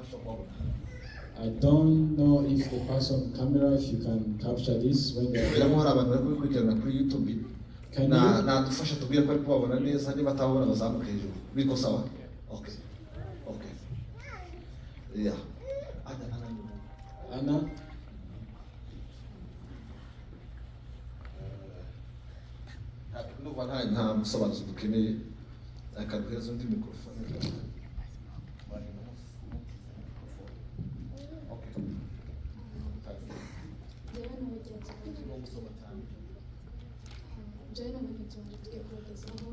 Nshobora kubabona. I don't know if the person on camera, if you can capture this when they Kubera ko hari abantu bari kubikurikirana kuri YouTube. Can Na you? Nadufasha tubwire ko ari kubabona neza, niba atababona bazamuke hejuru. Biko sawa? Okay, yeah. Ana, Ana. Anna? Ndumva nta musobanuzi dukeneye. Reka duhereze undi mikorofone. Okay. Njyewe na bagenzi banjye, njyewe na bagenzi banjye tugiye kubagezaho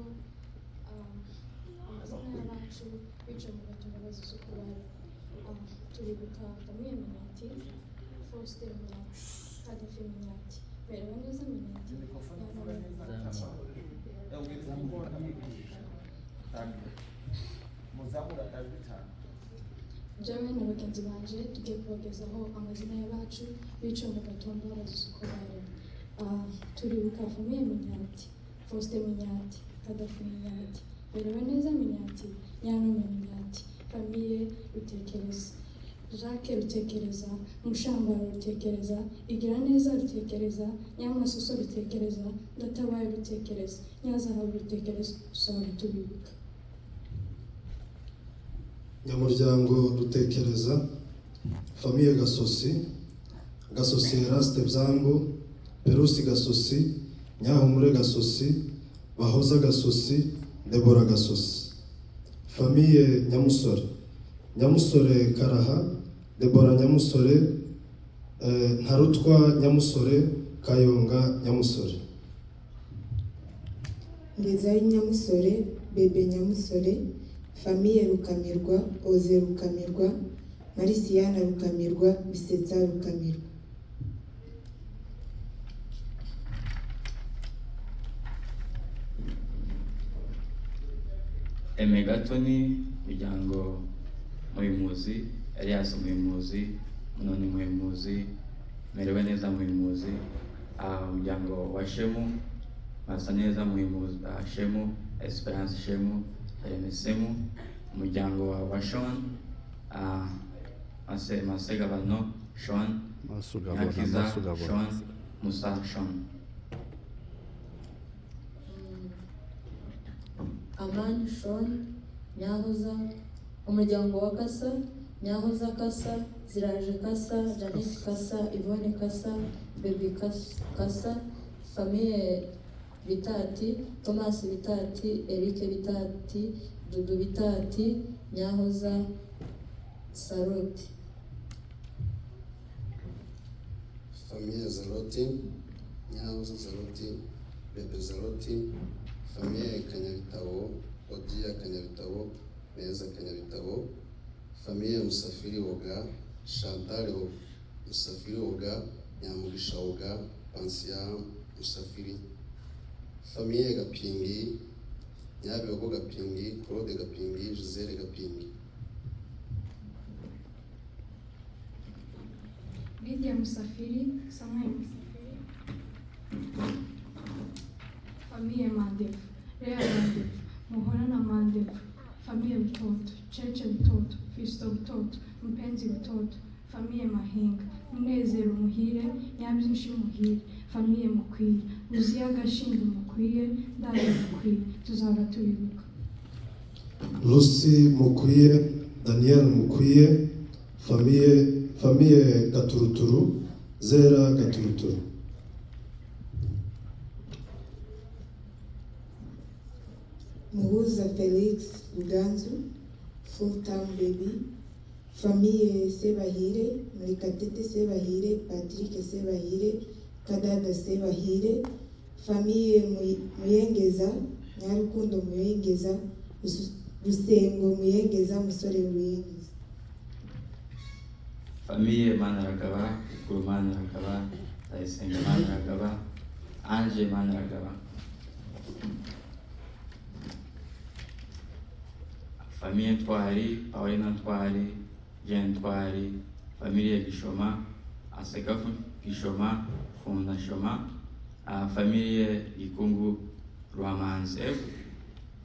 amazina y'abacu bicaye mu Gatumba bazize uko bari. Turibuka Famille Minyati, Faustin Minyati, Kadafi Minyati, Merewe neza Minyati, Yanone Minyati. Muzamura akajwi cyane. Njyewe na bagenzi banje tugiye kubagezaho amazina y'abacu biciwe mu Gatumba bazize uko bari. Turibuka Famille Minyati, Faustin Minyati, Kadafi Minyati, Merewe neza Minyati, Nyanome Minyati, Famille Rutekereza, Jacques Rutekereza, Mushambaro Rutekereza, Igiraneza Rutekereza, Nyamasuso Rutekereza, Ndatabaye Rutekereza, Nyazahabu Rutekereza, tuzahora tubibuka. Nyamuryango Rutekereza, Famille Gasosi, Gasosi Eraste Byambu, Perusi Gasosi, Nyahumure Gasosi, Bahoza Gasosi, Debora Gasosi. Famille Nyamusore, Nyamusore Karaha, Debora Nyamusore, Ntarutwa Nyamusore, Kayonga Nyamusore. Ngezayo Nyamusore, Bebe Nyamusore, Famille Rukamirwa, Oze Rukamirwa, Marisiyana Rukamirwa, Bisetsa Rukamirwa. Aime Gatoni, muryango Muhimuzi, Elias Muhimuzi, Munoni Muhimuzi, Merewe neza Muhimuzi, umuryango wa Shemu, Masaneza Muhimuzi, Shemu, Esperance Shemu, Jeremy Semu, umuryango wa Sean, Masegabano Sean, Masugabona, Nyakiza Masugabona. Sean, Musa Sean. Amani Shon, Nyahoza, umuryango wa Kasa, Nyahoza Kasa, Ziraje Kasa, Janet Kasa, Yvonne Kasa, Baby Kasa, Famille Bitati, Thomas Bitati, Eric Bitati, Dudu Bitati, Nyahoza Saruti. Famille Zaroti, Nyahoza Zaroti, Bebe Zaroti, Famille Kanyabitabo, Odia Kanyabitabo, Meza Kanyabitabo, Famille Musafiri Oga, Chantal Musafiri Oga, Nyamugisha Oga, Pansiya Musafiri, Famille Gapingi, Nyabihogo Gapingi, Claude Gapingi, Gisele Gapingi. Lydia Musafiri, Samuel Musafiri, Famille Mandevu, Lea Mandevu, Muhorana Mandevu, Famille Butoto, Cheche Butoto, Fiston Butoto, Mpenzi Butoto, Famille Mahinga, Munezero Muhire, Nyabyinshi Muhire, Famille Mukwiye, Uziya Gashinga Mukwiye, Ndaye Mukwiye, tuzahora tubibuka. Lucy Mukwiye, Daniel Mukwiye, Famille Gaturuturu, Zera Gaturuturu. Muhuza Felix Ruganzu, Full Time Baby, Famille Sebahire, Murekatete Sebahire, Patrick Sebahire, Kadada Sebahire, Famille Muyengeza, Nyarukundo Muyengeza, Rusengo Muyengeza, Musore Muyengeza. Famille Maniragaba, Bukuru Maniragaba, Ndayisenga Maniragaba, Ange Maniragaba. Famille Ntwari, Paulina Ntwari, Jean Ntwari, Famille Gishoma, Asekafu Gishoma, Funda Shoma, Famille Gikungu Rwamanzi F,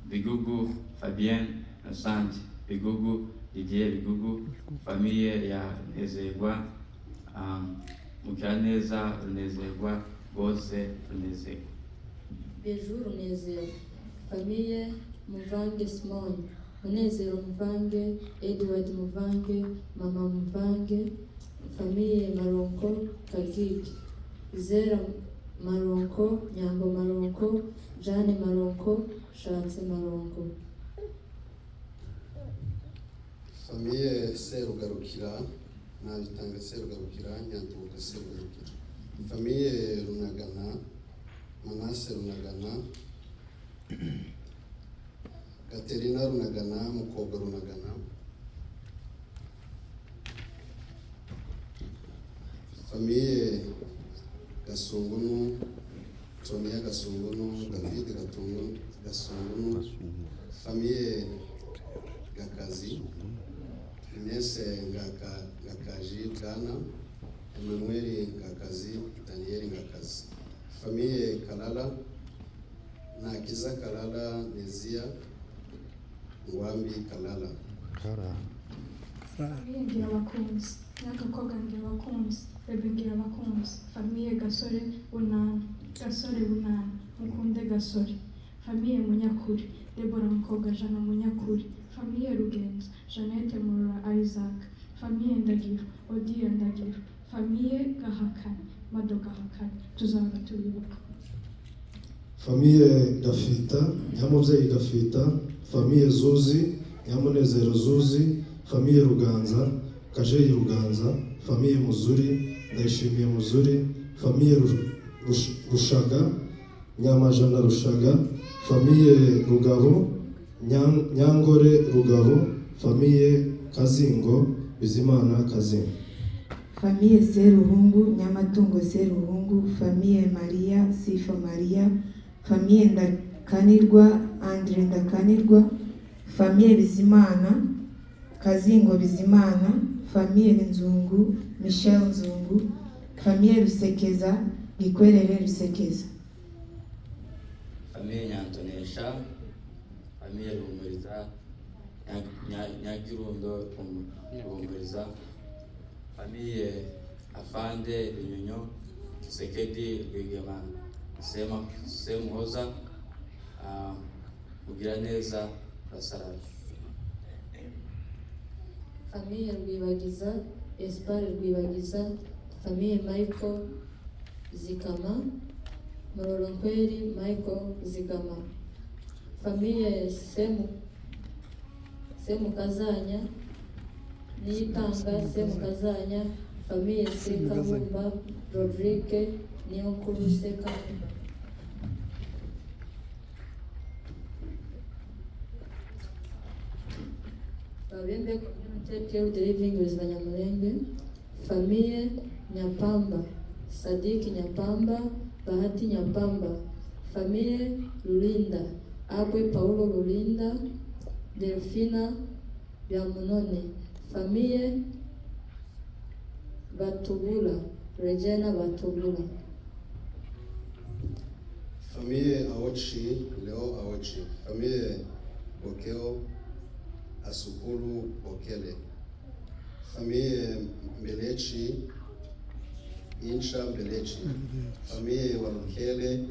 Bigugu Fabien Innocent, Bigugu Didier Bigugu, famille ya Nezerwa, Mugiraneza Runezerwa, bose Runezerwa. Bijou Runezero, famille Muvange Simon, Munezero Muvange, Edward Muvange, Mama Muvange, famille Maronko Kagigi, Zera Maronko, Nyambo Maronko, Jane Maronko, Shatse Maronko. Famille Serugarukira, Nabitanga Serugarukira, Nyantubuka Serugarukira. Famille Runagana, Manase Runagana, Gaterina Runagana, Mukobwa Runagana. Famille Gasungunu, Sonia Gasungunu, David Gasungunu, famille Gakazi, Ines Ngakaji Bwana, Emmanuel Ngakazi, Daniel Ngakazi. Famille Kalala, Nakiza Kalala, Nezia Ngwambi Kalala. Famille Ngirabakunzi, Nyagakobwa Ngirabakunzi, Bebe Ngirabakunzi, famille Gasore Bunana, Gasore Bunana, Mukunde Gasore, famille Munyakuri, Deborah Mukobwa Jana Munyakuri, famille Rugenza, Jeannette Murora Isaac, famille Ndagiro, Odile Ndagiro, famille Gahakane, Mado Gahakane, tuzahora tubibuka. Famille Gafita, Nyamubyeyi Gafita, famille Zuzi, Nyamunezero Zuzi, famille Ruganza, Kajeyi Ruganza, famille Muzuri, Ndayishimiye Muzuri, famille Rushaga, Nyamajana Rushaga, famille Rugabo, Nyangore Rugabo, famille Kazingo, Bizimana Kazingo. Famille Seruhungu, Nyamatungo Seruhungu, famille Maria, Sifa Maria, famille Ndakanirwa, Andre Ndakanirwa, famille Bizimana, Kazingo Bizimana, famille Nzungu, Michel Nzungu, famille Rusekeza, Gikwerere Rusekeza. Famille Nyantonesha, famille Ruhumuriza, Nyagirundo Ruhumuriza, famille Afande Binyonyo, Kisekedi Rwigema Semuhoza, Mugiraneza Basarabe. Famille Rwibagiza, Espoir Rwibagiza, famille Michael Zigama, Murorunkweri Michael Zigama, famille Semukazanya, Niyitanga Semukazanya, famille Sekabumba, Rodrigue Niyonkuru Sekabumba. Babembe Community Killed Living with Banyamulenge, famille Nyapamba, Sadiki Nyapamba, Bahati Nyapamba, famille Lulinda, Abwe Paulo Lulinda, Delfina Byamunone, famille Batubula, Regina Batubula. Famille Aochi, Leo Aochi, famille Bokeo, Asukulu Bokele, famille Mbelechi, Incha Mbelechi, famille Walukele,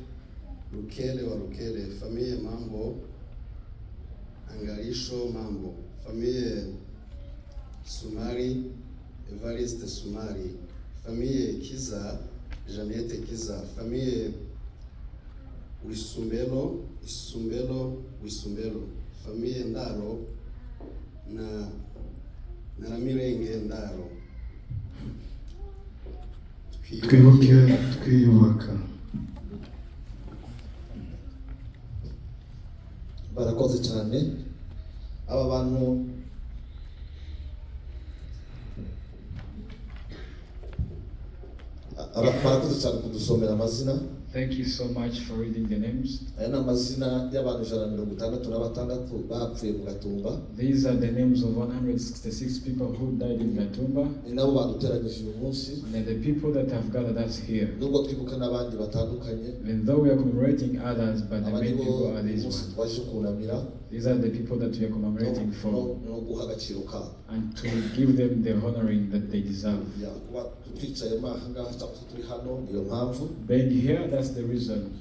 Lukele Walukele, famille Mambo, Angalisho Mambo, famille Sumari, Evariste Sumari, famille Kiza, Jeannette Kiza, famille Wisumbelo, Isumbelo, Wisumbelo, famille Ndaro na Naramirenge Ndaro. Twibuke twiyubaka. Barakoze cyane aba bantu. Barakoze cyane kudusomera amazina. Thank you so much for reading the names. Aya ni amazina y'abantu 166 bapfuye mu Gatumba. These are the names of 166 people who died in Gatumba, Ni nabo baduteranyije uyu munsi, and they're the people that have gathered us here. nubwo twibuka n'abandi batandukanye. Even though we are commemorating others, but the Aba main nibo people are uyu these munsi ones. twaje kunamira These are the people that we are commemorating for no guha agaciro kabo, and to give them the honoring that they deserve. Ya, kuba twicayemo aha ngaha cyangwa se turi hano, niyo mpamvu. Being here, that's the reason.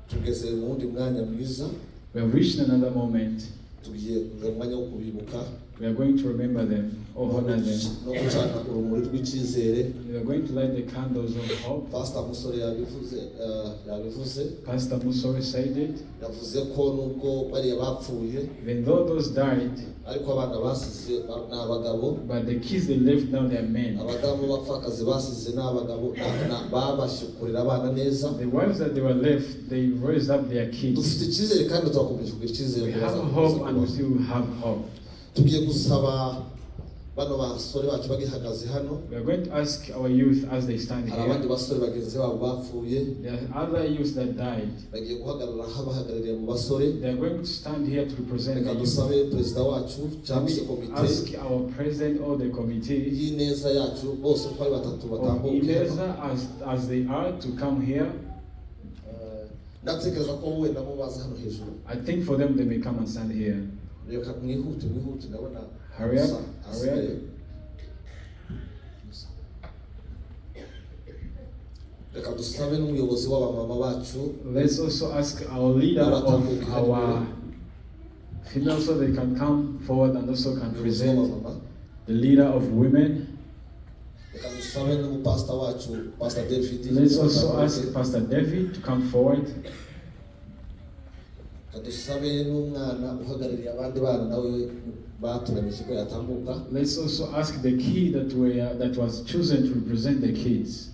Tugeze mu wundi mwanya mwiza. We have reached another moment. Tugiye kugira umwanya wo kubibuka We are going to remember them or honor them. no gucana urumuri rw'icyizere. And we are going to light the candles of hope. Pastor Musore yabivuze, yabivuze. Pastor Musore said it. Yavuze ko nubwo bariya bapfuye, Even though those died, ariko abana basize ni abagabo. but the kids they left now, they are men. Abadamu b'abapfakazi basize ni abagabo, babashije kurera abana neza. The wives that they were left, they raised up their kids. Dufite icyizere kandi turakomeje kugira icyizere We ko have bazakomeza hope and we kubaho. still have hope. Tugiye gusaba bano basore bacu bagihagaze hano. We are going to ask our youth as they stand Hari abandi here. basore bagenzi babo bapfuye. There are other youths that died. Bagiye guhagarara aho bahagarariye mu basore. They are going to stand here to represent Reka the youth. dusabe perezida wacu cyangwa se komite Ask our president or the committee y'ineza yacu, bose uko ari batatu of batambuke hano. Ineza as they are to come here. Ndatekereza ko wowe nabo baza hano hejuru. I think for them they may come and stand here. Reka mwihute, mwihute, ndabona Hurry up, Musa hurry asigaye. up. Musa. Reka dusabe n'umuyobozi w'abamama bacu. Let's also ask our leader of our females so they can come forward and also can Umuyobozi present w'abamama. the leader of women. Reka dusabe n'umupasita wacu, Pastor David. Let's also ask Pastor David to come forward. Reka dusabe n'umwana uhagarariye abandi bana nawe batoranyije ko yatambuka. Let's also ask the kid that was chosen to represent the kids.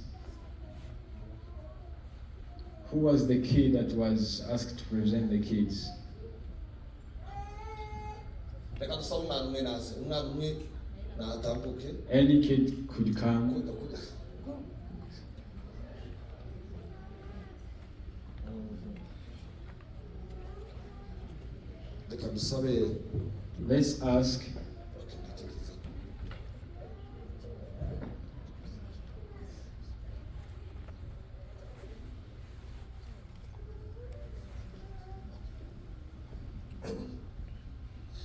Who was the kid that was asked to present the kids? Reka dusabe umwana umwe naze, umwana umwe natambuke. Any kid could come. Kunda, kunda. Reka dusabe. Let's ask. Okay, ndatekereza.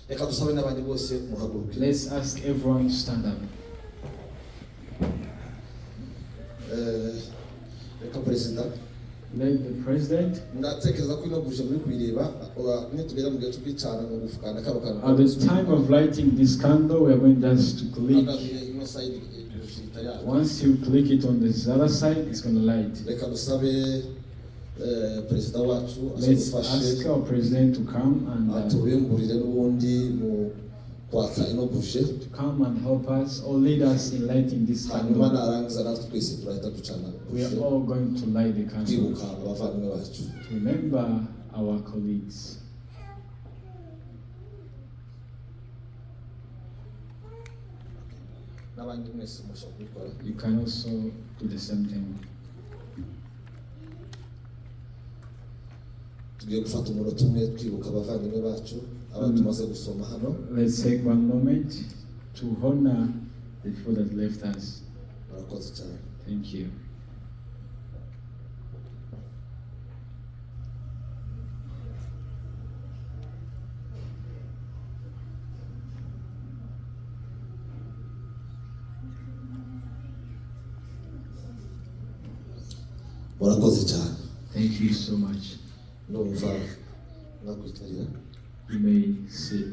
Reka dusabe n'abandi bose muhaguruke. Let's ask everyone to stand up. Reka perezida. Let the president. Ndatekereza ko ino buje muri kuyireba, nitugera mu gihe cyo kwicana mu gufukana kano kantu. At the time of lighting this candle, we are going just to click. Hano ino side ihita yaka. Once you click it on this other side, it's going to light. Reka dusabe perezida wacu Let's azadufashe ask our president to come and atubimburire n'ubundi mu kwatsa ino buje. to come and help us or lead us in lighting this Hanyuma candle. narangiza natwe twese turahita ducana We are buje all going to light the candle twibuka abavandimwe bacu. to remember our colleagues. N'abandi mwese mushobora kubikora. You can also do the same thing. Tugiye gufata umunota umwe twibuka abavandimwe bacu aba tumaze gusoma hano. Let's take one moment to honor the people that left us. Murakoze cyane. Thank you. Murakoze cyane. Thank you so much. Ndumva mwakwitabira. You may sit.